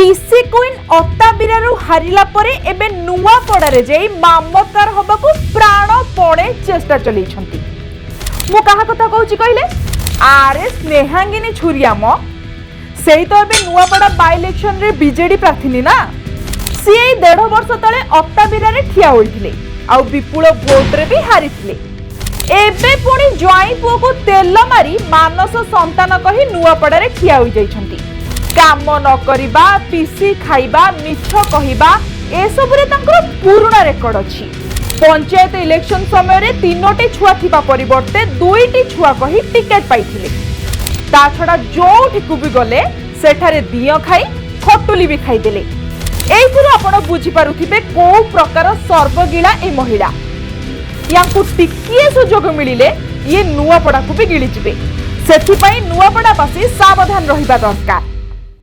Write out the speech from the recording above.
ପିସି queen ଅତାବିରାରୁ ହାରିଲା ପରେ ଏବେ ନୂଆପଡ଼ାରେ ଯାଇ ମାମଲତକାର ହବାକୁ ପ୍ରାଣପଣେ ଚେଷ୍ଟା ଚଲେଇଛନ୍ତି। ମୁଁ କାହା କଥା କହୁଛି କହିଲେ? ଆରେ, ସ୍ନେହାଙ୍ଗିନୀ ଛୁରିଆ ମ। ସେଇ ତ ଏବେ ନୂଆପଡ଼ା ବାଇ ଇଲେକ୍ସନରେ ବିଜେଡି ପ୍ରାର୍ଥିନୀ ନା। ସିଏ ଏଇ 1.5 ବର୍ଷ ତଳେ ଅତାବିରାରେ ଠିଆ ହୋଇଥିଲେ ଆଉ ବିପୁଳ ଭୋଟରେ ବି ହାରିଥିଲେ। ଏବେ ପୁଣି ଜ୍ୱାଇଁ ପୁଅକୁ ତେଲ ମାରି ମାନସ ସନ୍ତାନ କହି ନୂଆପଡ଼ାରେ ଠିଆ ହୋଇଯାଇଛନ୍ତି। କାମ ନ କରିବା, ପିସି ଖାଇବା, ମିଛ କହିବା, ଏସବୁରେ ତାଙ୍କର ପୁରୁଣା ରେକର୍ଡ ଅଛି। ପଞ୍ଚାୟତ ଇଲେକ୍ସନ ସମୟରେ ତିନୋଟି ଛୁଆ ଥିବା ପରିବର୍ତ୍ତେ ଦୁଇଟି ଛୁଆ କହି ଟିକେଟ ପାଇଥିଲେ। ତା ଛଡ଼ା ଯୋଉଠିକୁ ବି ଗଲେ, ସେଠାରେ ଦିଅଁ ଖାଇ ଖଟୁଲି ବି ଖାଇଦେଲେ। ଏଇଥିରୁ ଆପଣ ବୁଝିପାରୁଥିବେ କୋଉ ପ୍ରକାର ସର୍ବଗିଳା ଏ ମହିଳା। ୟାଙ୍କୁ ଟିକିଏ ସୁଯୋଗ ମିଳିଲେ ଇଏ ନୂଆପଡ଼ାକୁ ବି ଗିଳିଯିବେ। ସେଥିପାଇଁ ନୂଆପଡ଼ାବାସୀ ସାବଧାନ ରହିବା ଦରକାର।